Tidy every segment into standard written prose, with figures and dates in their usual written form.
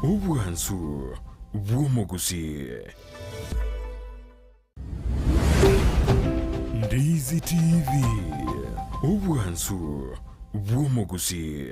Obwansu bw'omogusii. Ndizi TV, obwansu bw'omogusii.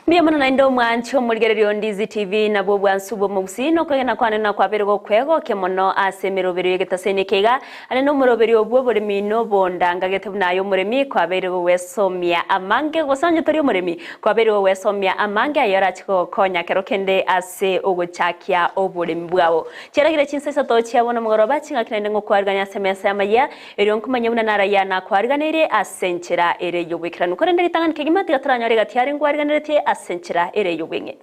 Mbuya mono naende omwanche omorigereria o Ndizi TV nabwo obwansu bw'omogusii na okwegena kwane nakwabeire gokwegokia mono ase emeroberio y'egetaseni eke iga Are nomoroberio bw'oboremi nobonda, ngagete buna aye omoremi kwabeire gogwesomia amange, gose onye tori omoremi, kwabeire gogwesomia amange aye orache gogokonya kero kende ase ogochakia oboremi bwao. Chiaragire chinsa isato chia bono mogoroba, chingaki naende ngokwarigania ase emesa y'amayia, erio nkomanye buna narayia nakwariganeirie ase enchera ere y'oboikeranu. Korende ritang'ani kegima tiga toranyore egati are ngwariganeretie ase enchera ere y'obweng'e.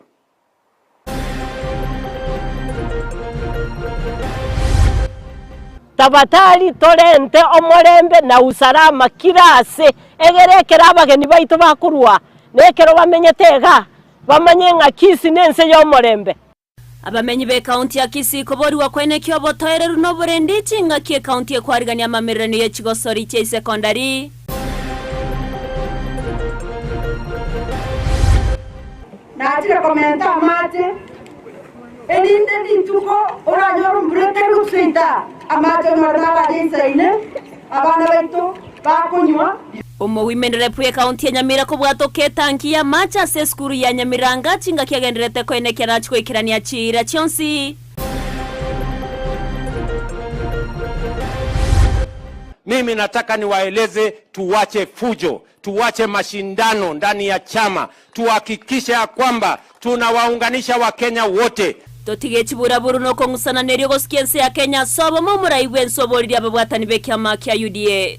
Tabatari torente omorembe na usalama kila ase, egere ekero abageni baito bakorwa, na ekero bamenyete igaa, bamanye ng'a Kisii nense y'omorembe. Abamenyi b'ekaunti ya Kisii koborigwa kwaineki obotoereru na oborendi chingaki ekaunti ekwarigania amamererano ye chigosori chia isekondari. Nachire komenta amache, erinde rituko oranyore ombura etari gotuseita, amache onyore nabare insaine, abana baito bakonywa. Omowimenderepu bw'ekaunti ya Nyamira kobwatoka etanki y'amache ase esukuru ya Nyamiranga chingaki agendererete koenekia nachi goikerania chiira chionsi. Mimi nataka niwaeleze tuwache fujo, tuwache mashindano ndani ya chama, tuhakikishe ya kwamba tunawaunganisha Wakenya wote. Totige chiburaburu na okong'usanana erio gosikia ense ya Kenya ase obomo omorai bw'ense oboririe ababwatani b'ekiama kia UDA.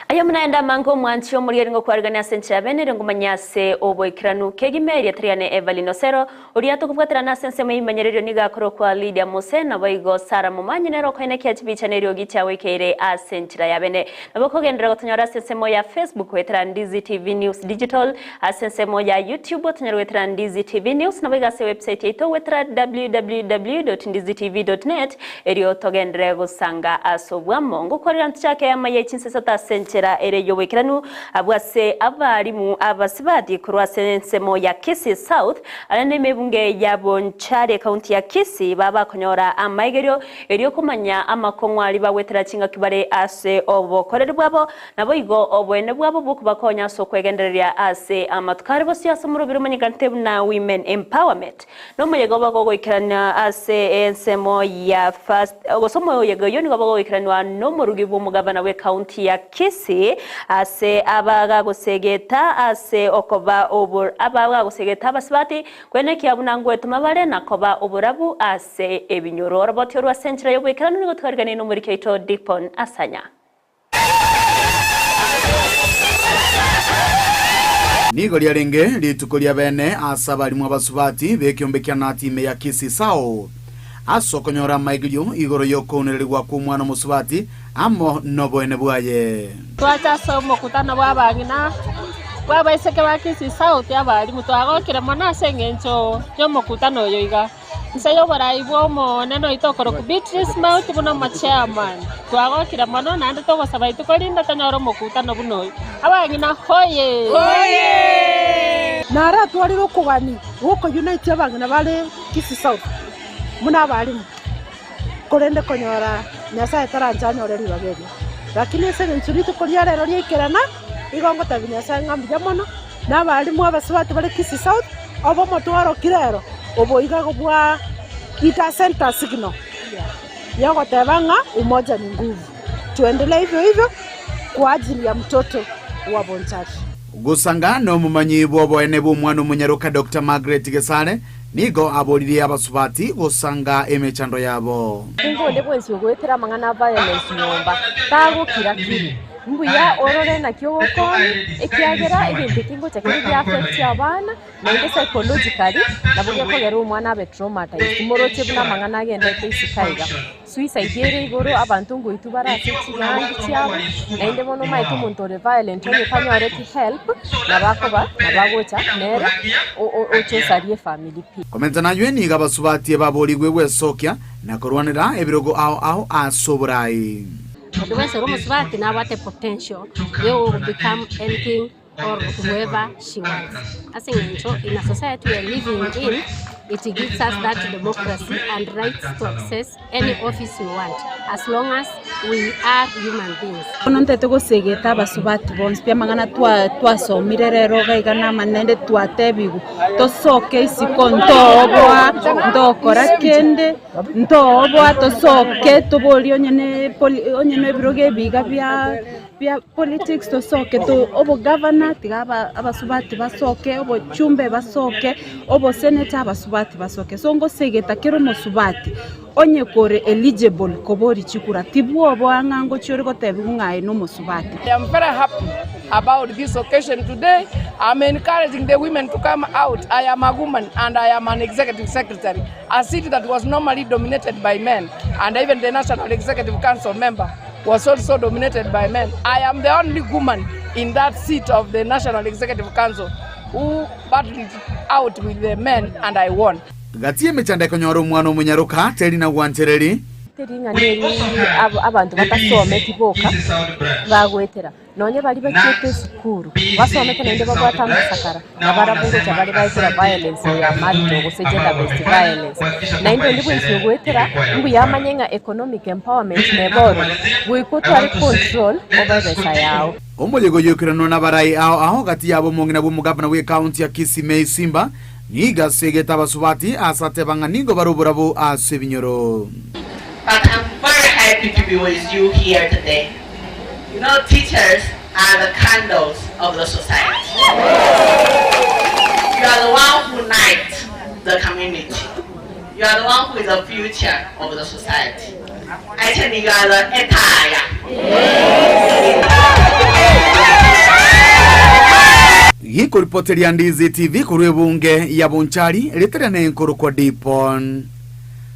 Aye omonaende amange omwanchi omorieri ngokwarigania ase enchera ya bene erio ngomanye ase oboikeranu kegima erieta riane Evelyn Osero oria tokobwaterana ase ensemo y'ebimanyererio nigo akorokwa Lydia Mose naboigo Sarah Momanyi nere okoenekia chibicha na eriogi chiagoikeire ase enchera ya bene. Nabo okogenderera gotonyora ase ensemo ya Facebook goetera Ndizi TV News Digital ase ensemo ya YouTube otonyore goetera Ndizi TV News naboigo ase website yaito goetera www.ndizitv.net Erio togenderere gosanga ase obwamo, ngokwarera ntochake eama ye chinsesata ase enchera ere y'oboikeranu, abwo ase abalimu abasibati korwa ase ensemo ya Kisii South, are nemebunge ya Bonchari ekaunti ya Kisii babakonyora amaigerio erio komanya amakong'u aria bagwetera chingaki bare ase obokoreri bwabo, Naboigo oboene bwabo bokobakonya ase okwegendereria ase amatuko are bosio ase omorobiri omanyekanete buna Women Empowerment. Nomoyega oba gogoikerania ase ensemo ya first gose omoyega oyio nigo oba gogoikeranwa nomorugi bw'omogabana bw'ecounty ya Kisii ase abagagosegeta ase okoba obo abagagosegeta abasubati kwenekia buna ngwetoma bare na koba oborabu ase ebinyoro. Oroboti orwo ase enchera y'oboikeranu nigo twariganirie nomoriki oito Dickon Asanya. Nigo riarenge rituko ria bene ase abarimu abasubati b'ekeombe kia Nati ime ya Kisii South, ase okonyora amaigerio igoro y'okounererigwa kw'omwana omosubati amo noboene bwaye. Twacha ase omokutano bw'abang'ina bw'abaiseke ba Kisii South abarimu, twagokire mono ase engencho y'omokutano oyo iga. Inse y'oborai bw'Omonene oito okorokwa Beatrice Mauti buna omochairman. Twagokire mono naende togosaba rituko rinde tonyore omokutano buna oyo. Abang'ina hoye! Naratwarire okogania gw'okounite abang'ina bare Kisii South buna abalimu, korende konyora Nyasaye tarancha anyore ribaga erio. Lakini ase eng'encho rituko ria rero riaikerana, igo ngotebia Nyasaye ng'a mbuya mono, na abalimu abasubati bare Kisii South, obomo twarokire ero, oboiga bwa it has sent a signal yogoteba ng'a umoja ni nguvu. Tuendelee hivyo hivyo kwa ajili ya mtoto wa Bonchari. Gosanga nomomanyi bw'oboene bw'omwana omonyaroka Doctor Margaret Gesare nigo aboririe abasubati gosanga emechando yabo. Nigo onde bwensi ogoetera amang'ana a violence nyomba tagokira kiri. Mbuya orore naki ogokonya ekiagera egento eki ngocha kere gia affect abana naende psychologically nabo gekogera omwana abe traumatized. Moroche buna amang'ana agendete isiko aiga. Suicide ere igoro, abanto ngoitwa bare ase chigangi chiabo, naende bono omanyete omonto ore violent onye tanyoreti help, nabo akoba nabo agocha nere oche osarie efamiri pi. Komenta naywe nigo abasubati baborigwe gwesokia na korwanera ebirogo ao ao ase oborai. Onde bwensi ore omosubati nabwate potential ya go become anything or whoever she wants. Ase eng'encho in a society we are living in, it gives us that democracy and rights to access any office we want as long as we are human beings. Bono ntete gosegeta abasubati bonsi pi amang'ana twa twasomire rero iga iga namani naende twatebigwe, tosoke isiko ntooboa, ntokora kende, ntooboa tosoke toborie onye ne poli onye na ebirogo ebi iga bia bia politics tosoke to obogavana tiga aba abasubati basoke, obochumbe basoke, oboseneta abasubati basoke. So ngosegeta kera omosubati, onye kore eligible koboria chikura, tibwoboa ng'a ngochia ore gotebiwa ng'a aye nomosubati. I am very happy about this occasion today. I'm encouraging the women to come out. I am a woman and I am an executive secretary, a seat that was normally dominated by men, and even the National Executive Council member was also dominated by men. I am the only woman in that seat of the National Executive Council who battled it out with the men and I won. Gati y'emechando ekonyora omwana omonyaroka teri na gwanchereri. Teri ng'a neri abanto batasometi boka bagoetera. Nonye baria bachiete esukuru, basomete naende babwate amasakara, na barabwo ngocha bare baetera violence eye ya marital gose gender based violence. Naende onde bwensi ogoetera, mbuya amanye ng'a economic empowerment neba ororo, goika otware control over ebesa yao. Omoyega oyio oikeranwa nabarai ao ao gati yabo omong'ina bw'omogavana bw'ekaunti ya Kisii May Simba nigo asegete abasubati ase ateba ng'a nigo bare oborabu ase ebinyoro. But I'm very happy to be with you here today. You know teachers are the candles of the society. You are the one who light the community. You are the one who is the future of the society. Actually, you are the etaya. Gikoripoteria Ndizi TV korwa ebunge ya Bonchari, rieta riane nkorokwa Dipon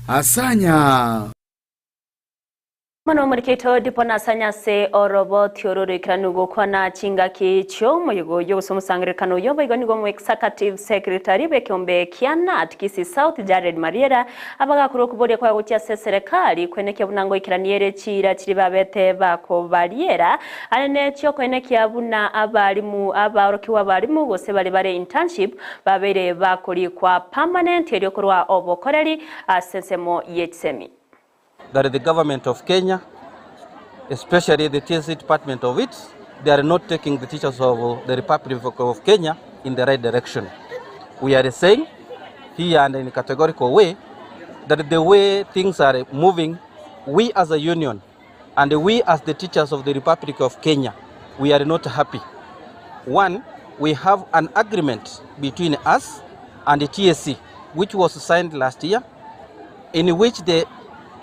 Asanya. Mono omorikeito Dipon Asanya ase oroboti oro roikeranu gokwana chingaki chi'omoyega oyio gose omosangererekano oyio boigo nigo omoexecutive secretary bw'ekeombe kia Nat Kisii South Jared Mariera abagakorwa okoboria kwaye gochia ase eserekari koenekia buna ngoikerania ere chiira chiria babete bakobariera are ne chiokoenekia buna abarimu abaorokigwa abarimu gose baria bare internship babeire bakorikwa permanent erio korwa obokoreri ase ensemo ye chisemi. That the government of Kenya, especially the TSC department of it, they are not taking the teachers of the Republic of Kenya in the right direction. We are saying here and in a categorical way that the way things are moving, we as a union and we as the teachers of the Republic of Kenya, we are not happy. One, we have an agreement between us and the TSC, which was signed last year, in which the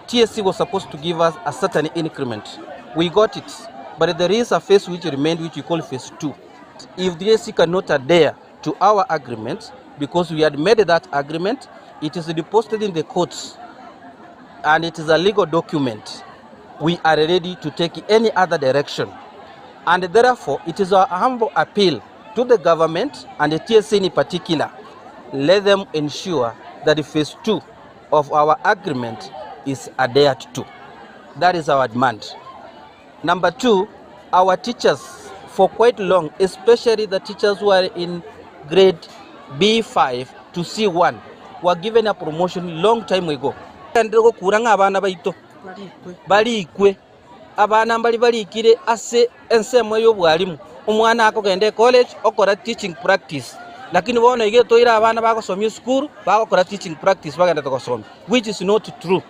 TSC was supposed to give us a certain increment. We got it, but there is a phase which remained, which we call phase 2. If the TSC cannot adhere to our agreement, because we had made that agreement, it is deposited in the courts, and it is a legal document. We are ready to take any other direction. And therefore, it is our humble appeal to the government and the TSC in particular, let them ensure that phase 2 of our agreement is adhered to. That is our demand. Number 2, our teachers for quite long, especially the teachers who are in grade B5 to C1, were given a promotion long time ago. Gokura ng'a abana baito barikwe abana mbari barikire ase ensemo y'obwarimu omwana akogenda college okora teaching practice lakini bono iga toire abana bagosomia esukuru bagokora teaching practice bagenda togosomia which is not true.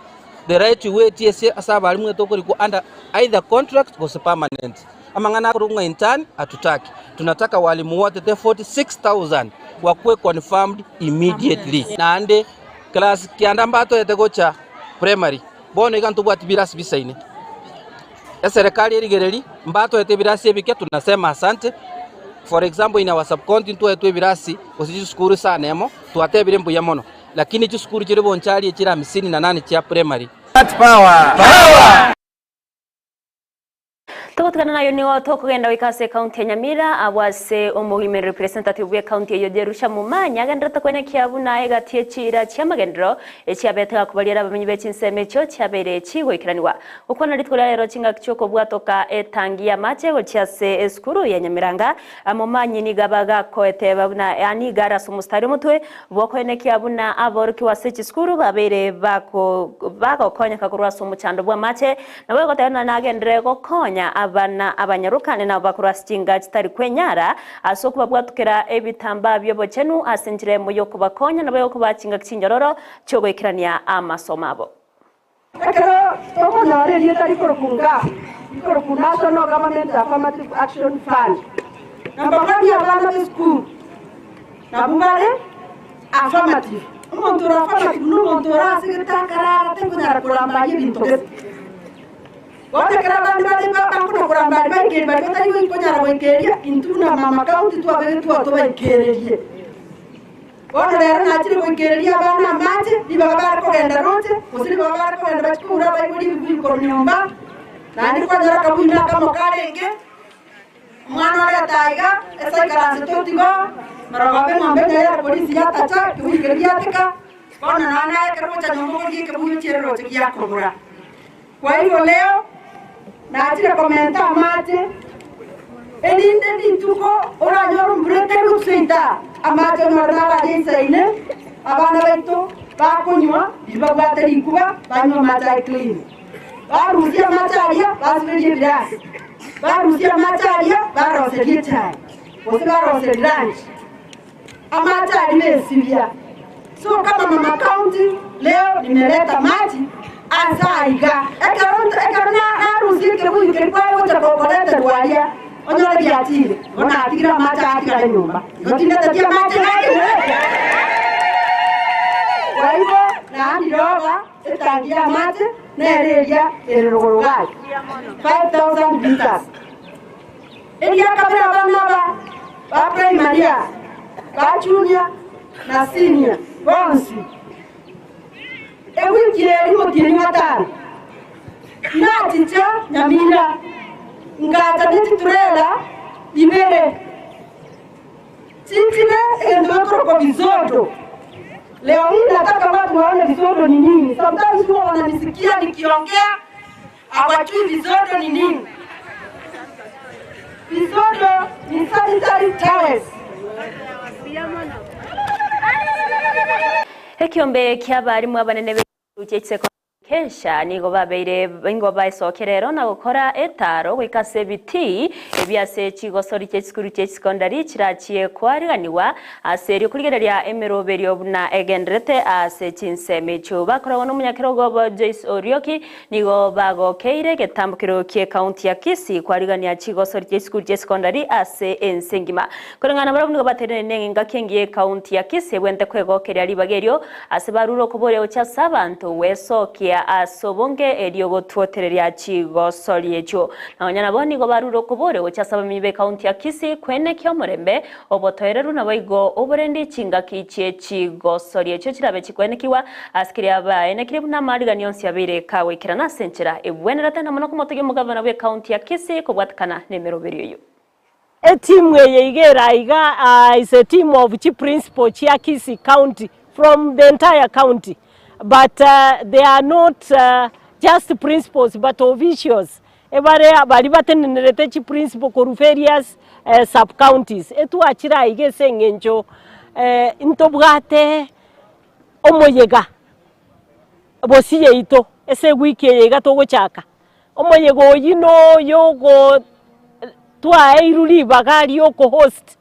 The right way TSC ase abalimu etokorikwa under either contract gose permanent. Amang'ana akorokwa ng'a intern hatutaki. Tunataka walimu wote the 46,000 wakwe confirmed immediately. Naende class kianda mbatoete gocha primary bono iga ntobwati birasi bisaine. Eserekari erigereri mbatoete ebirasi ebike tunasema asante. For example in our sub county ntwaetwe ebirasi gose chisukuru isano emo twatebire mbuya mono. Lakini chisukuru chire bonchari echire hamsini na nane chia primary. Togotigana nayo nigo tokogenda goika ase ekaunti ya Nyamira abwo ase omogima representative bw'ekaunti eyio Jerusha Momanyi agenderete kwenekia buna egati ye chiira chi'amagenderero echiabete gakobariera abamenyi be chinsemo echio chiabeire chigoikeranigwa. Gokwana rituko ria rero chingaki chi'okobwatoka etangi y'amache gochia ase esukuru ya Nyamiranga Momanyi nigo abagakoeteba buna nigo are ase omostari omotwe bw'okoenekia buna aborokigwa ase chisukuru babeire bagokonyeka korwa ase omochando bw'amache Nabo egoteba ng'a nagenderere gokonya abana abanyaroka nabo bakorwa ase chinga chitari kwenyara, ase okobabwatukera ebitambaa bi'obochenu ase enchera emo y'okobakonya nabo egokobaa chingaki chinyororo chi'ogoikerania amasomo abo. Ekero tokonyora erieta rikorokwa NGAAF, rikorokwa National Government Affirmative Action Fund, na mbabwati abana b'esukuru nabwo bare Affirmative. Omonto ore affirmative nomonto ore ase gete akarara takonyara korambaria ebinto gete. Bono ekero abande bare bakona korambaria baikeria baria batari konyara goikeria, intwe buna mama county twabegetwe oo tobaikererie. Bono rero nachire goikereria abana amache, ribaga bare kogenda roche, gose ribaga bare kogenda bachie kogura abaibori ebibuyu korwa nyomba, naende kwanyora akabuyu nakamo karenge. Omwana oria ataiga, ase aikaransete otigo, marogoba eng'ombe enyaye ya polisi yatacha, ekebuyu keria giateka, bono nonya naye ekero gocha nyomba okorigia ekebuyu ochiere roche giakobora. Kwa hivyo leo nachire komenta amache, erinde rituko oranyore ombura etari gotuseita, amache onyore nararia isaine, abana baito bakonywa riria babwate rikuba, banywe amache are clean. Barusia amache aria, basiberia ebirasi. Barusia amache aria, baroseria echae, gose baroseria lunch. Amache aria nesibia. So kama mama county leo nimeleta maji ase aiga. Ekero ekero narusia ekebuyu keria kware gocha koreterwa aria, onyore giachire, bono natigire amache atigare nyomba. Igo tindeteti amache gaki. Kwa igo naandire oba. Etangi y'amache nere eria ere rogoro gaye, 5,000 litres. Eria kabere abana aba ba primary aa, ba junior na senior bonsi, ewiki eri omotienyi o gatano, nachicha Nyamira, ngacha ne chitrela ibere. Chinchire egento gekorokwa visodo. Leo hii nataka watu waone visodo ni nini. Sometimes huwa wananisikia nikiongea hawajui visodo ni nini. Visodo ni sanitary towels. Ekiombe ki'abarimu abanene b'echisukuru chie chisekondari Kesha nigo babeire nigo baesokia rero na gokora etaaro goika ase ebitii ebi ase chigosori chie chisukuru chie chisekondari chirachie koariganigwa ase erio korigereria emeroberio buna egenderete ase chinsemo echio. Bakoragwa nomonyakerogo obo Joyce Orioki nigo bagokeire egetambokero ki'ecounty ya Kisii koarigania chigosori chie chisukuru chie sekondari ase ense engima. Koreng'ana nabarabwo nigo batenenire engaki engiya ecounty ya Kisii ebwenerete kwegokeria ribaga erio Ase barure okoboria gochia ase abanto, gwesokia ase obonge erio gotwotereria chigosori echio. Nonya nabo nigo barure okoboria gochia ase abamenyi b'ecounty ya Kisii kwenekia omorembe, obotoereru naboigo oborendi chingaki chie chigosori echio chirabe chikwenekigwa ase keria baenekirie buna amarigani onsi abeire kagoikerana ase enchera ebwenerete na mono komotogia omogavana bw'ecounty ya Kisii kobwatekana nemeroberio eyio. Etimu eye iga ere aiga is a team of chi principal chia Kisii county from the entire county but they are not just principals but officials ebare baria batenenerete chi principal korwa various sub counties. Etwachire aiga ase eng'encho ntobwate omoyega bosio yaito ase ewiki eye iga togochaka. Omoyega oyio noyo ogo twaeirwe ribaga ri'okohost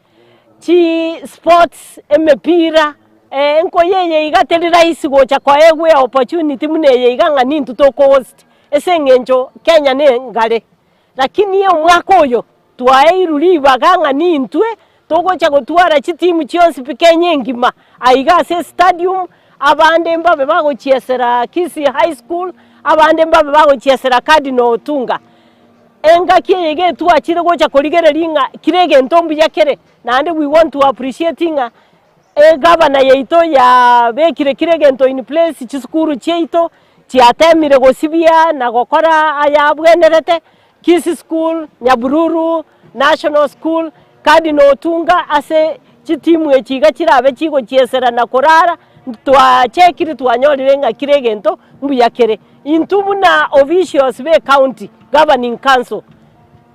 chi sports, emepira. Enkoyo eye iga teri rahisi gocha koegwa eopportunity buna eye iga ng'a nintwe tokohost ase eng'encho Kenya ne engare. Lakini omwaka oyo twaeirwe ribaga ng'a nintwe togocha gotwara chitimu chionsi pi Kenya engima aiga ase estadium, abande mbabe bagochiesera Kisii High School, abande mbabe bagochiesera Cardinal Otunga. Engaki eye iga etwachire gocha korigereria ng'a kera egento mbuya kere, naende we want to appreciate ng'a Egavana yaito yabekire kera egento in place, chisukuru chiaito chiatemire gosibia na gokora aya abwenerete, Kisii School, Nyabururu National School, Cardinal Otunga ase chitimu echi iga chirabe chigochiesera na korara, twachekire twanyorire ng'a kera egento mbuya kere. Intwe buna officials be ecounty governing council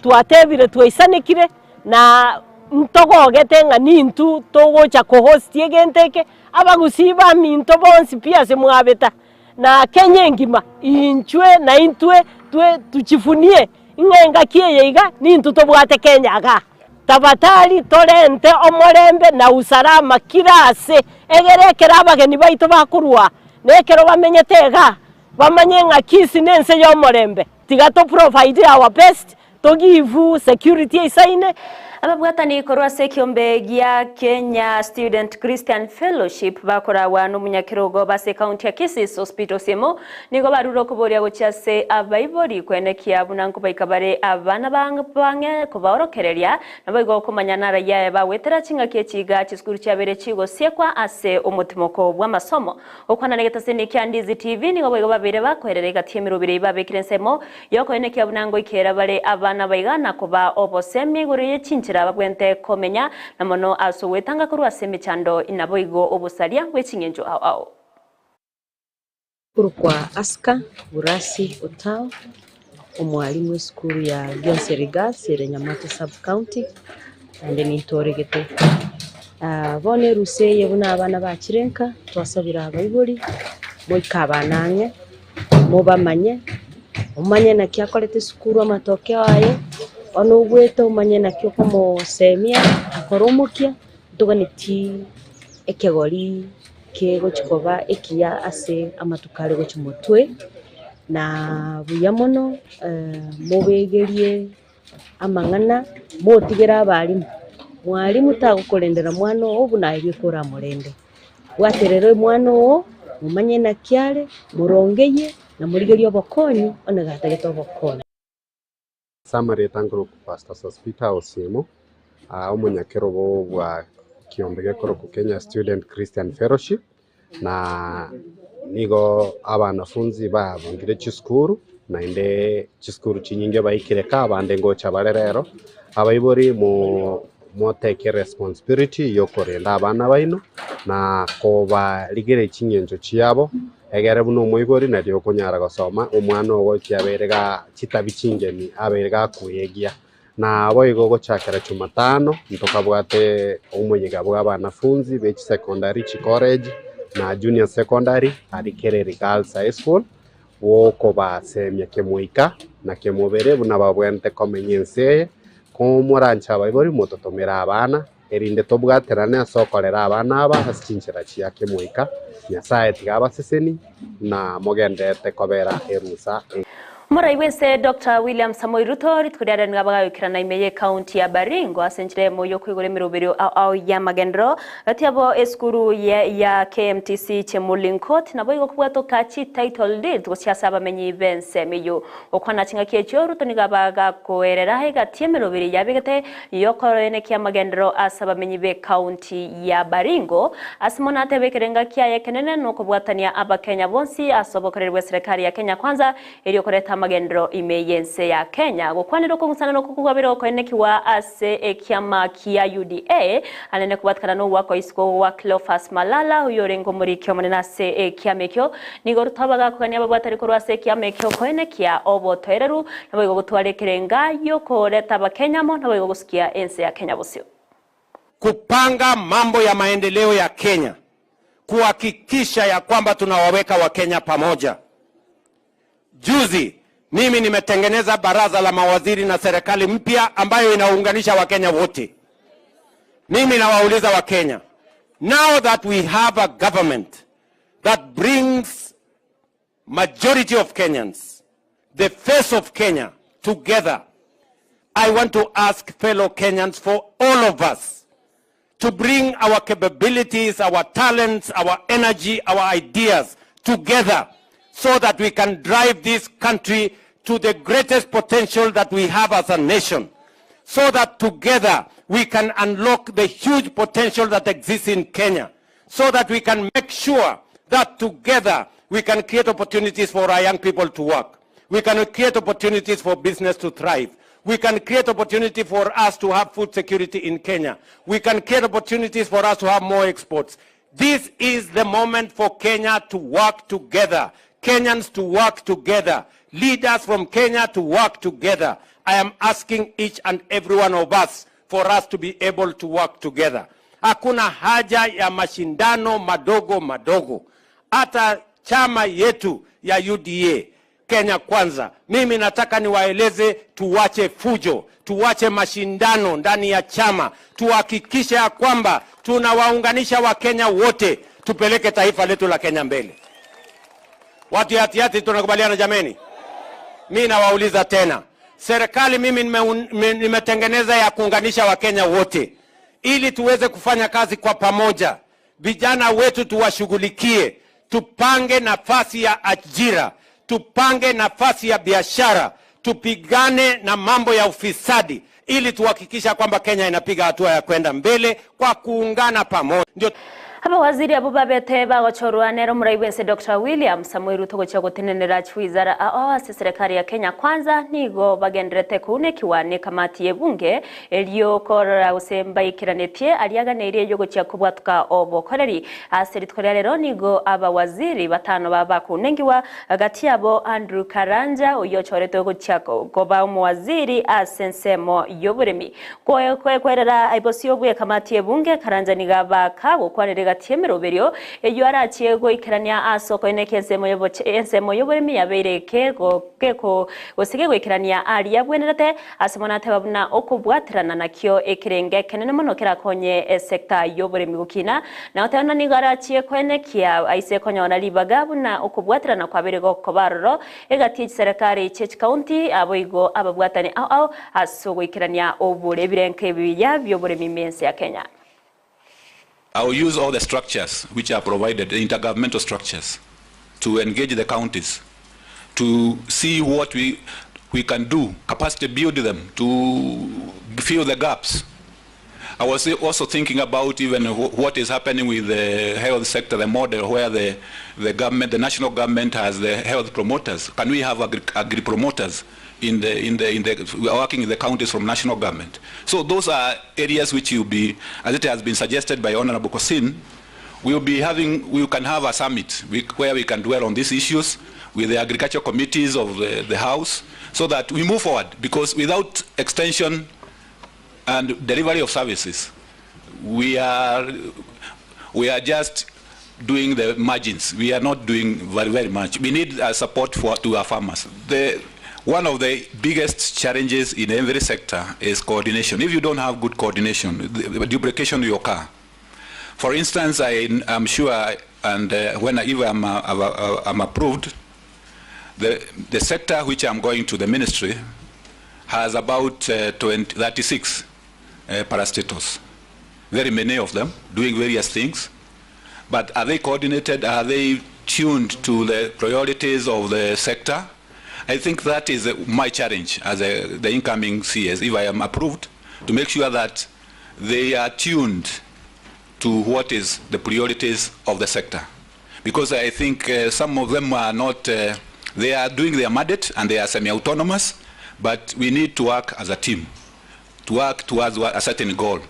twatebire twaisanekire. Na ntogogete ng'a nintwe togocha kohost egento eke, abagusii baminto bonsi pi ase mwabeta, na Kenya engima, inchwe na intwe twe tuchifunie ng'a engaki eye iga nintwe tobwate Kenya igaa. Tafadhali torente omorembe na usalama kira ase, egere ekero abageni baito bakorwa na ekero bamenyete igaa, bamanye ng'a Kisii nense y'omorembe. Tiga to provide our best To give security eisaine. Ababwatani korwa ase ekiombe gia Kenya Student Christian Fellowship bakoragwa nomonyakerogo base ekaunti ya Kisii Hospital Osiemo nigo barure okoboria gochia ase abaibori koenekia buna nkobaika bare abana bang'e kobaorokereria naboigo komanya naraia aye bagwetera chingaki echi iga chisukuru chiabeire chigosiekwa ase omotimoko bw'amasomo. Gokwana negetaseni kia Ndizi TV nigo boigo babeire bakoerera egati y'emerobiri eyio babekire ensemo Y'okoenekia buna ngoikera bare abana baiga na kobaa obosemia igoro ye chinchera babwente komenya, na mono ase ogwetanga korwa ase emechando, naboigo obosaria bwe ching'encho ao ao. Korokwa Aska Burasi Otao, omwalimu esukuru ya Gionseri Girls ere Nyamache Sub County, naende nintoregete. Bono erusa eye buna abana bachire nka, twasabire abaibori, moike abana ang'e, mobamanye, omanye naki akorete esukuru amatokeo aye, bono ogwete omanye naki okomosemia akore omokia, ntoganetie ekegori kegochi koba ekiya ase amatuko are gochia motwe, na buya mono mobegerie amang'ana motigere abalimu, mwalimu tagokorendera mwana oo buna aye bweka oramorende. Bwaterera omwana oo, momanye naki are, morongeyie, na morigerie obokonyi onye gatagete obokonyi. Ase nkorokwa Pastor Sospeter Osiemo, omonyakerogo bwa kiombe gekorokwa Kenya Student Christian Fellowship, na nigo abanafunzi babungire chisukuru, naende chisukuru chinyinge baikire ka abande ngocha bare rero, abaibori mo motake responsibility yokorenda abana baino, na kobarigereria ching'encho chiabo, egere buna omoibori nario okonyara gosoma omwana ogo ekiabeire ga chitabi chingeni abeire gakoegia. Naboigo gochakera Jumatano ntokabwate omoyega bwa abanafunzi be chisecondary, chicollege na junior secondary aria Kereri Girls High School, bwokobasemia kemoika na kemobere buna babwenerete komenya ense eye, komoranche abaibori mototomere abana, erinde tobwaterane ase okorera abana aba ase chinchera chia kemoika. Nyasae tiga abaseseni na mogendererete kobera erusa. Omorai bw'ense Doctor William Samoei Ruto rituko riaria nigo abagayokerana ime y'ecounty ya Baringo ase enchera eyemo y'okoigora emeroberio ao ao y'amagenderero gati yabo esukuru ya KMTC Chemulinkot naboigo kobwatoka chi title deeds gochia ase abamenyi b'ensemo eyio. Gokwana chingaki echio Ruto nigo abagakoerera egati y'emeroberio yabegete y'okoroenekia amagenderero ase abamenyi b'ecounty ya Baringo ase mono atebe ekerenga kiaye ekenene nokobwatania abakenya bonsi ase obokoreri bw'eserekari ya Kenya Kwanza Erio koreta amagenderero ime y'ense ya Kenya. Gokwanera okong'usana nokwo kwabere gokoenekigwa ase ekiama kia UDA, anene kobwatekana nogwakwa isiko gwa Cleophas Malala, oyio orenge omoriki omonene ase ekiama ekio. Nigo Ruto abagakogania ababwatani korwa ase ekiama ekio koenekia obotoereru, naboigo gotwara ekerenga giokoreta abakenya amo, naboigo gosukia ense ya Kenya bosio. Kupanga mambo ya maendeleo ya Kenya, kuhakikisha ya kwamba tunawaweka Wakenya pamoja. Juzi mimi nimetengeneza baraza la mawaziri na serikali mpya ambayo inaunganisha Wakenya wote. Mimi nawauliza Wakenya, Now that we have a government that brings majority of Kenyans, the face of Kenya together, I want to ask fellow Kenyans for all of us to bring our capabilities, our talents, our energy, our ideas together so that we can drive this country to the greatest potential that we have as a nation, so that together we can unlock the huge potential that exists in Kenya, so that we can make sure that together we can create opportunities for our young people to work. We can create opportunities for business to thrive. We can create opportunity for us to have food security in Kenya. We can create opportunities for us to have more exports. This is the moment for Kenya to work together, Kenyans to work together, leaders from Kenya to work together. I am asking each and every one of us for us to be able to work together. Hakuna haja ya mashindano madogo madogo. Hata chama yetu ya UDA Kenya Kwanza, mimi nataka niwaeleze, tuwache fujo, tuwache mashindano ndani ya chama, tuhakikishe ya kwamba tunawaunganisha Wakenya wote, tupeleke taifa letu la Kenya mbele. Watu ya Tiaty, tunakubaliana jameni? Mi nawauliza tena, serikali mimi nimetengeneza ya kuunganisha Wakenya wote ili tuweze kufanya kazi kwa pamoja. Vijana wetu tuwashughulikie, tupange nafasi ya ajira, tupange nafasi ya biashara, tupigane na mambo ya ufisadi ili tuhakikisha kwamba Kenya inapiga hatua ya kwenda mbele kwa kuungana pamoja. Ndio Abawaziri abo babete bagochorwa nero omorai bwense Dr. William Samoei Ruto gochia gotenenera chiwizara ao ase serikali ya Kenya Kwanza nigo bagenderete kounekiwa ne kamati y'ebunge erio korora gose mbaikeranetie aria aganeirie erio gochia kobwatuka obokoreri ase rituko ria rero nigo abawaziri batano babakounengiwa gati yabo Andrew Karanja oyio ochoretwe gochia koba omowaziri ase ensemo y'oboremi Kwerera bosio bw'ekamati y'ebunge, Karanja nigo abaka gokwanera egati y'emeroberio eyio arachie goikerania ase okoeneka ensemo ensemo y'oboremi yabeire kego gose kegoikerania aria abwenerete ase mono ateba buna okobwaterana nakio ekerenge ekenene mono kerakonye esecta y'oboremi gokina. Na goteba buna nigo arachie koenekia aise konyora ribaga buna okobwaterana kwabeire gokoba aroro Egati ye chiserekari chie chikaunti aboigo ababwatani ao ao ase ogoikerania obore ebirenko ebiya bi'oboremi ime ense ya Kenya. I will use all the structures which are provided, the intergovernmental structures, to engage the counties to see what we, we can do, capacity build them to fill the gaps. I was also thinking about even what is happening with the health sector, the model where the, the government, the national government has the health promoters. Can we have agri, agri promoters in the, in the, in the, we are working in the counties from national government? So those are areas which will be, as it has been suggested by Honorable Kosin, we will be having, we can have a summit where we can dwell on these issues with the agriculture committees of the, the House so that we move forward because without extension and delivery of services, we are, we are just doing the margins. We are not doing very, very much. We need uh, support for, to our farmers. The, one of the biggest challenges in every sector is coordination. If you don't have good coordination, the, duplication will occur. For instance, I am sure, and uh, when I, if I'm, uh, uh, I'm approved, the, the sector which I'm going to, the ministry, has about uh, 20, 36 uh, parastatals. Very many of them doing various things. But are they coordinated? Are they tuned to the priorities of the sector? I think that is uh, my challenge as a, the incoming CS, if I am approved, to make sure that they are tuned to what is the priorities of the sector. Because I think uh, some of them are not, uh, they are doing their mandate and they are semi-autonomous, but we need to work as a team, to work towards a certain goal.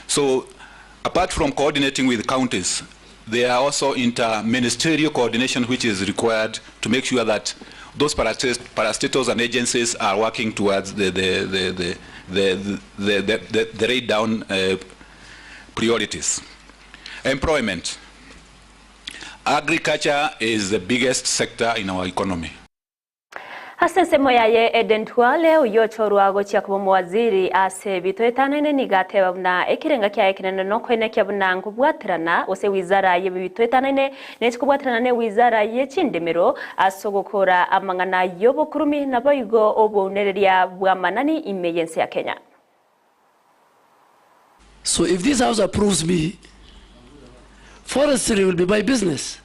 So apart from coordinating with counties, there are also interministerial coordination which is required to make sure that those parastatals and agencies are working towards the, the, the, the, the, the, the, the, the laid down uh, priorities. Employment. Agriculture is the biggest sector in our economy. Ase ensemo yaye Eden Duale, oyio ochorwa gochia koba omowaziri ase ebito etanaine nigo ateba buna ekerenga kiaye ekenene nokoenekia buna nkobwaterana gose wizara y'ebito etanaine nechi kobwaterana ne wizara ye chindemero ase ogokora amang'ana y'obokurumi naboigo obounereria bw'amanani ime y'ense ya Kenya. So if this house approves me, forestry will be my business.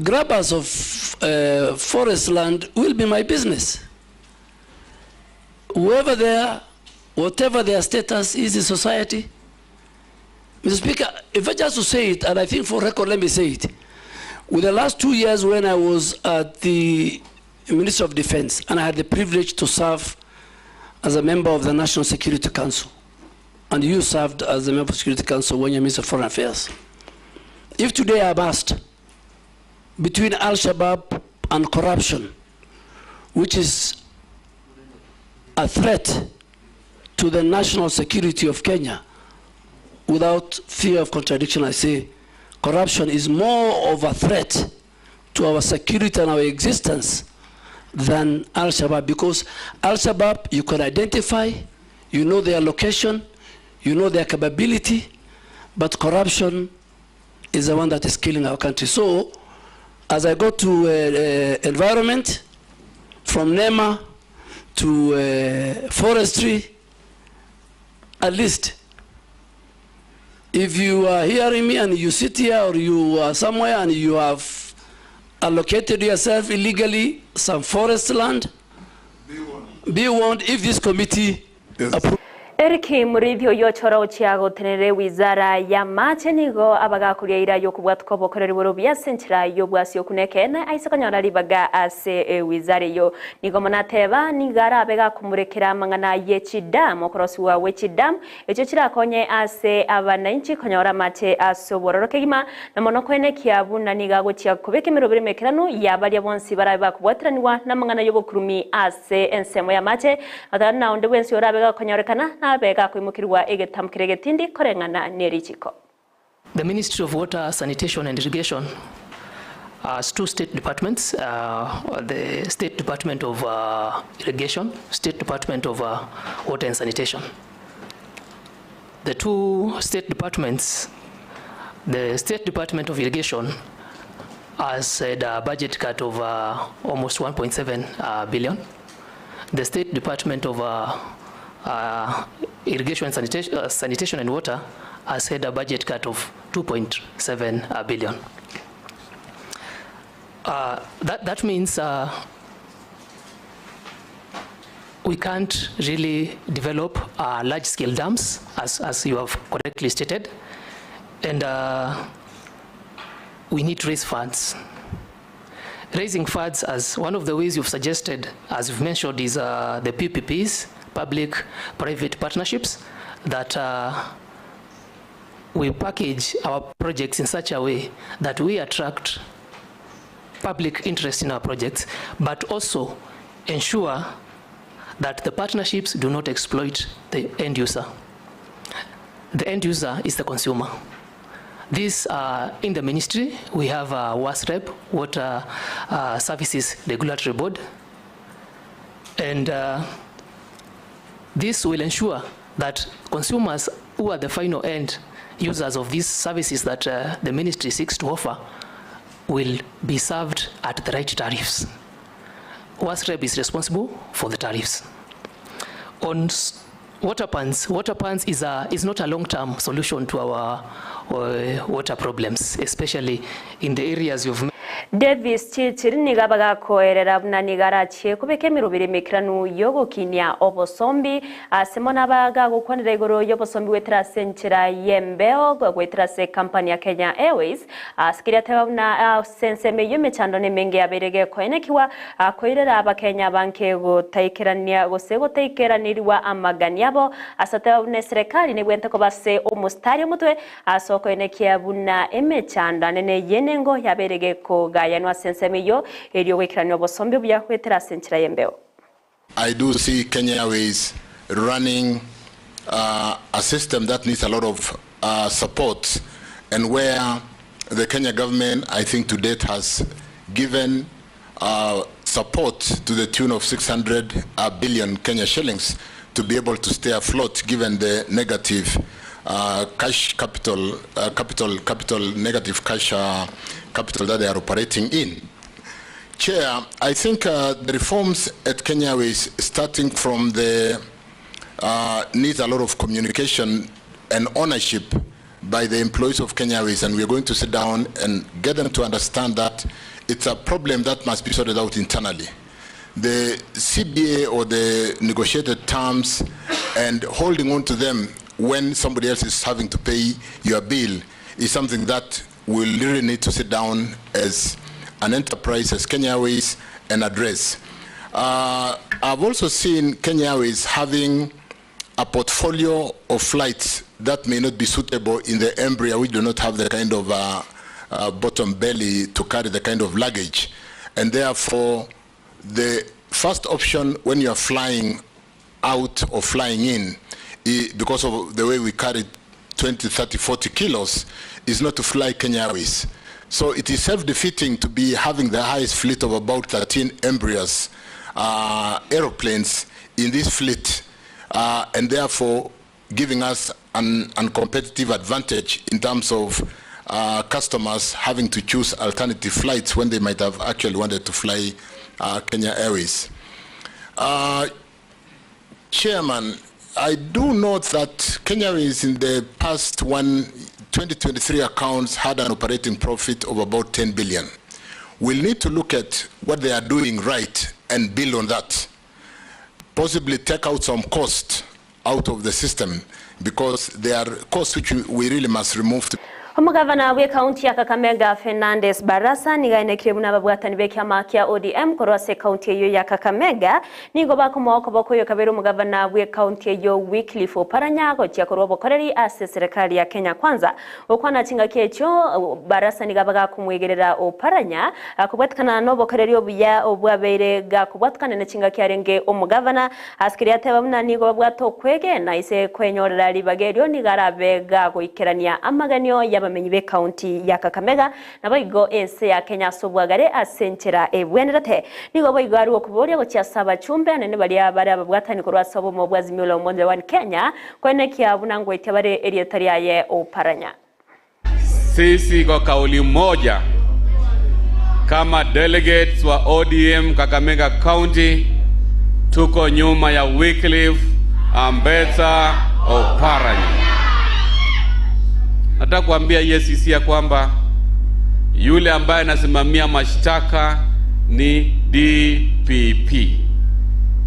Grabbers of uh, forest land will be my business. Whoever they are, whatever their status is in society. Mr. Speaker, if I just to say it, and I think for record, let me say it. With the last two years when I was at the Ministry of Defense, and I had the privilege to serve as a member of the National Security Council, and you served as a member of the Security Council when you're Minister of Foreign Affairs. If today I'm asked between Al-Shabaab and corruption, which is a threat to the national security of Kenya, without fear of contradiction, I say corruption is more of a threat to our security and our existence than Al-Shabaab, because Al-Shabaab you can identify, you know their location, you know their capability, but corruption is the one that is killing our country. So, as I go to uh, uh, environment, from NEMA to uh, forestry, at least if you are hearing me and you sit here or you are somewhere and you have allocated yourself illegally some forest land, be warned if this committee yes. Eric Murithi oyio ochora ochia gotenenera ewizara y'amache nigo abagakoria eira y'okobwatuka obokoreri bore obuya ase enchera y'obwasi okwo nekeene aise konyora ribaga ase ewizara eyio. Nigo mono ateba nigo arabe gakomorekera amang'ana ye chidam okorosiwa gwe chidam echio chirakonye ase abanainchi konyora amache ase obwororo kegima na mono koenekia buna nigo agochia kobeka emeroberi emekeranu ya baria bonsi barabe bakobwateranigwa namang'ana y'obokurumi ase ensemo y'amache Otari na onde bwensi orabe gakonyorekana, nabe gakoimokerigwa egetambo keria egetindi koreng'ana ne richiko. The Ministry of Water, Sanitation and Irrigation has two state departments, uh, the State Department of uh, Irrigation, State Department of uh, Water and Sanitation. The two state departments, the State Department of Irrigation has had a budget cut of uh, almost 1.7 uh, billion. The State Department of uh, uh, Irrigation and Sanitation, uh, Sanitation and Water has had a budget cut of 2.7 uh, billion. Uh, that, that means uh, we can't really develop uh, large-scale dams, as, as you have correctly stated, and uh, we need to raise funds. Raising funds, as one of the ways you've suggested, as you've mentioned, is uh, the PPPs, public-private partnerships, that uh, we package our projects in such a way that we attract public interest in our projects, but also ensure that the partnerships do not exploit the end user. The end user is the consumer. This, uh, in the ministry, we have a uh, WASREB, Water uh, Services Regulatory Board, and uh, this will ensure that consumers who are the final end users of these services that uh, the ministry seeks to offer will be served at the right tariffs. WASREB is responsible for the tariffs. On water pans, water pans is, a, is not a long-term solution to our uh, water problems, especially in the areas you've Davis Chirchir nigo abagakoerera buna nigo arachie kobeka emeroberi emekeranu y'ogokinia obosombi ase mono abagagokwanera igoro y'obosombi goetera ase enchera y'embeo goetera ase ekampani ya Kenya Airways ase keria ateba buna ase ensemo eyio emechando nemenge yabeire gekoenekigwa koirera abakenya abange gotaikerania gose gotaikeraneriwa amagani abo ase ateba buna eserekari nebwente koba ase omostari omotwe Ase okoenekia buna emechando anene y'enengo yabeire gekogayanwa ase ensemo eyio, erio goikerania obosombi obuya goetera ase enchera y'embeo. I do see Kenya Airways running a system that needs a lot of support and where the Kenya government I think to date has given. support to the tune of 600 uh, billion Kenya shillings to be able to stay afloat given the negative uh, cash capital, uh, capital, capital, negative cash uh, capital that they are operating in. Chair, I think uh, the reforms at Kenya Airways, starting from the uh, needs a lot of communication and ownership by the employees of Kenya Airways, and we are going to sit down and get them to understand that it's a problem that must be sorted out internally. The CBA or the negotiated terms and holding on to them when somebody else is having to pay your bill is something that we'll really need to sit down as an enterprise, as Kenya Airways, and address. I've also seen Kenya Airways having a portfolio of flights that may not be suitable in the Embraer, which do not have the kind of bottom belly to carry the kind of luggage. And therefore, the first option when you are flying out or flying in, because of the way we carry 20, 30, 40 kilos, is not to fly Kenya Airways. So it is self-defeating to be having the highest fleet of about 13 Embraers aeroplanes in this fleet, and therefore giving us an uncompetitive advantage in terms of customers having to choose alternative flights when they might have actually wanted to fly Kenya Airways. Chairman, I do note that Kenya Airways in the past 2023 accounts had an operating profit of about 10 billion. We'll need to look at what they are doing right and build on that. Possibly take out some cost out of the system, because there are costs which we really must remove. Omugavana we kaunti ya Kakamega Fernandes Barasa nigaenekire buna ababwatani b'ekiama kia ODM korwa ase kaunti eyo ya Kakamega nigo bakomoa okoboko oyo kabere omugavana bwe kaunti eyo Wycliffe Oparanya gochia korwa obokoreri ase serikali ya Kenya Kwanza. Okwana chingaki ekyo Barasa niga bagakumwegerera Oparanya akobwatikana n'obokoreri obuya obwabeire gakobwatikana ne chingaki arenge omugavana asikiri ateba buna nigo babwata okwegena ise kwenyorera ribaga erio nigarabe gagoikerania amaganio ya bamenyi be kaunti ya Kakamega na baigo ense ya Kenya sobwagare asenchera ebwenerete nigo baigo ari okuboria gochia saba chumbe anene baria bare ababwatani korwa sabo mu bwazimio la umoja wa Kenya kwenekia bunangwetia bare erietari yaye Oparanya. Sisi kwa kauli moja kama delegates wa ODM Kakamega County tuko nyuma ya Wycliffe Ambetsa Oparanya. Nataka kuambia EACC ya kwamba yule ambaye anasimamia mashtaka ni DPP,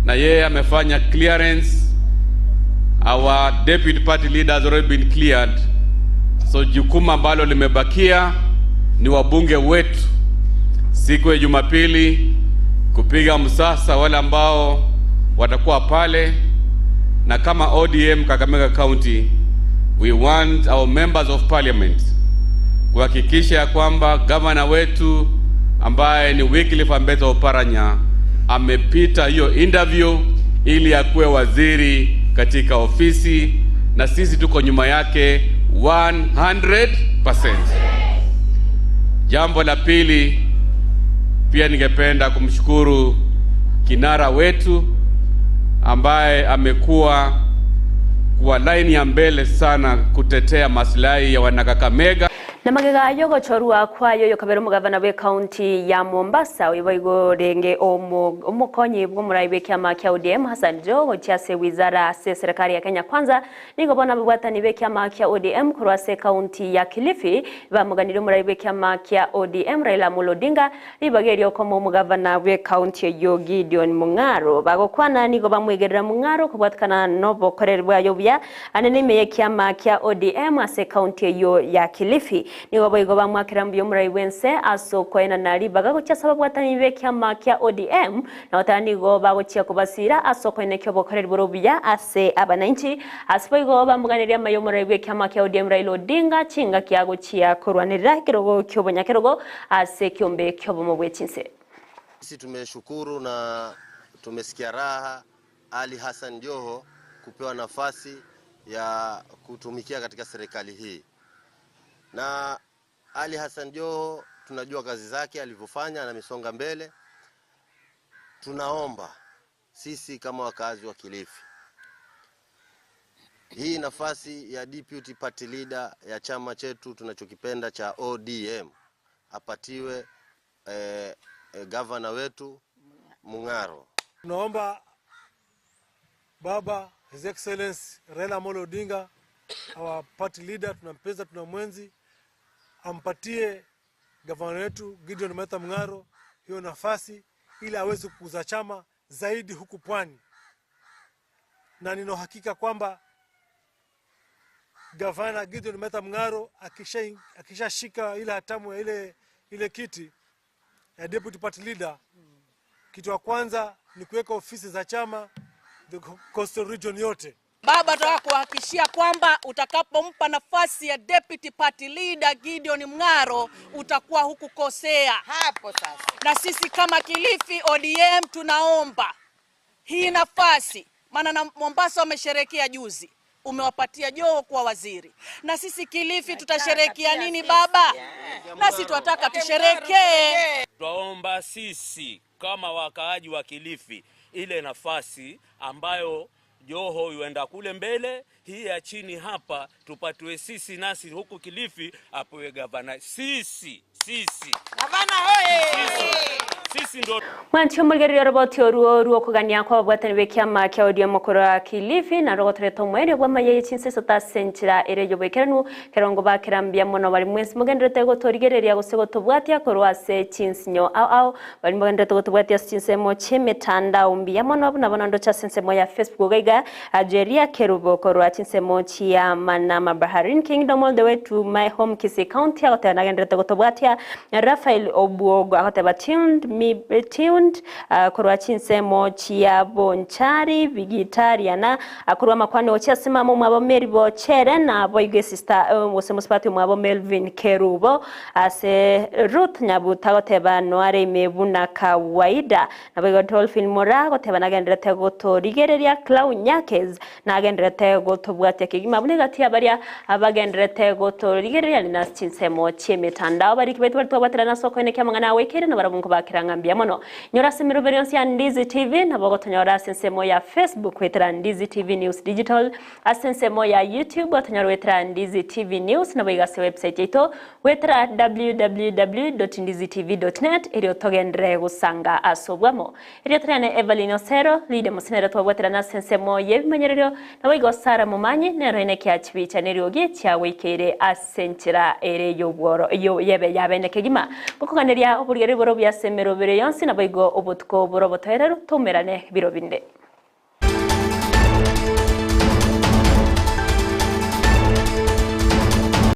na yeye amefanya clearance. Our deputy party leader has already been cleared, so jukumu ambalo limebakia ni wabunge wetu siku ya Jumapili kupiga msasa wale ambao watakuwa pale, na kama ODM Kakamega County we want our members of parliament kuhakikisha ya kwamba gavana wetu ambaye ni Wycliffe Ambetsa Oparanya amepita hiyo interview ili akuwe waziri katika ofisi, na sisi tuko nyuma yake 100%. Jambo la pili, pia ningependa kumshukuru kinara wetu ambaye amekuwa kwa line ya mbele sana kutetea maslahi ya wanakakamega. Na magega yogochorwa kwayo yokabera omugavana bwe kaunti ya Mombasa oiboigo renge omokonyi bw'omurai bw'ekiama kia ODM Hassan Joho gochia ase wizara ase serikali ya Kenya Kwanza nigo bona babwatani b'ekiama kia ODM korwa ase kaunti ya Kilifi bamuganire omurai bw'ekiama kia ODM Raila Amolo Odinga ribaga erio okoma omugavana bwe kaunti eyo Gideon Mung'aro bagokwana nigo bamwegerera Mung'aro kobwatikana n'obokoreri bwayo buya anene ime y'ekiama kia ODM ase kaunti eyo ya Kilifi. Nigo boigo bamwakira mbuya omurai bwense ase okoenana ribaga gochia ase ababwatani b'ekiama kia ODM na otara nigo bagochia kobasira ase okoenekia obokoreri bore obuya ase abananchi ase boigo bamuganeria amaya omurai bw'ekiama kia ODM Raila Odinga chingaki agochia korwanirira ekerogo ki'obonyakerogo ase ekiombe ki'obomo bw'echinse. Sisi tumeshukuru na tumesikia raha Ali Hassan Joho kupewa nafasi ya kutumikia katika serikali hii. Na Ali Hassan Joho tunajua kazi zake alivyofanya na amesonga mbele. Tunaomba sisi kama wakazi wa Kilifi, hii nafasi ya deputy party leader ya chama chetu tunachokipenda cha ODM apatiwe eh, eh, gavana wetu Mung'aro. Tunaomba baba His Excellency Raila Amolo Odinga our party leader, tunampeza tunamwenzi, ampatie gavana wetu Gideon Martha Mung'aro hiyo nafasi ili aweze kukuza chama zaidi huku Pwani, na nina uhakika kwamba gavana Gideon Martha Mung'aro akishashika ile hatamu ya ile, ile kiti ya deputy party leader, kitu ya kwanza ni kuweka ofisi za chama the coastal region yote. Baba, nataka kuhakikishia kwamba utakapompa nafasi ya deputy party leader Gideon Mung'aro utakuwa hukukosea hapo sasa. Na sisi kama Kilifi ODM tunaomba hii nafasi, maana na Mombasa wamesherehekea juzi, umewapatia Joho kuwa waziri, na sisi Kilifi tutasherehekea nini baba? Nasi tunataka tusherehekee. Twaomba sisi kama wakaaji wa Kilifi ile nafasi ambayo Joho yuenda kule mbele, hii ya chini hapa tupatiwe sisi, nasi huku Kilifi apewe gavana. Sisi sisi Gavana hoye! sisi ndo Mwanchi omorigereria roboti oruo ruokogania kwa babwatani be kiama kia ODM korwa Kilifi na rogotoretwo mweri bwa maye chinseso ta senchira ere yoboikeranu kerongo bakera mono bari mwensi mugenderete gotorigereria gose gotobwatia korwa ase chinsinyo au au bari mugenderete gotobwatia ase chinsemo chiemitandao mbuya mono buna bono ndocha ase ensemo ya Facebook gaiga Jeria Kerubo korwa chinsemo chia Manama Bahrain Kingdom all the way to my home Kisii County agoteba nagenderete gotobwatia Rafael Obuogo agoteba tuned me tuned korwa chinsemo chia Bonchari Vigitariana akorwa makwano ochia simamo mwabo Mary Bochere na boige sister gose musipati mwabo Melvin Kerubo ase Ruth Nyabuta goteba noare imebuna kawaida na boigo Dolphin Mora goteba nagenderete gotorigereria Clau Nyakes nagenderete gotobwatia kigima bune gati baria abagenderete gotorigereria ni nas chinsemo chiemitandao bariki baitu bari twabwaterana soko-inĩ kia mang'ana awekere na barabungo bakirang'a mbuya mono nyora ase emeroberi yonsi ya Ndizi TV nabo gotonyora ase ensemo ya Facebook gwetera Ndizi TV News Digital ase ensemo ya YouTube gotonyora gwetera Ndizi TV News nabo iga ase website yaito gwetera www.ndizitv.net erio togendere gosanga ase obwamo erio torene Evelyn Osero leader mosinere twabwaterana ase ensemo y'ebimanyererio nabo igo Sara Momanyi nero ene kia chibicha neriogi chiagoikeire ase enchera ere y'obworo yo yebe yabene kegima gokoganeria oborigeri boro bya ase emerobere yonsi nabo igo obotuko boro botoereru toumerane biro binde.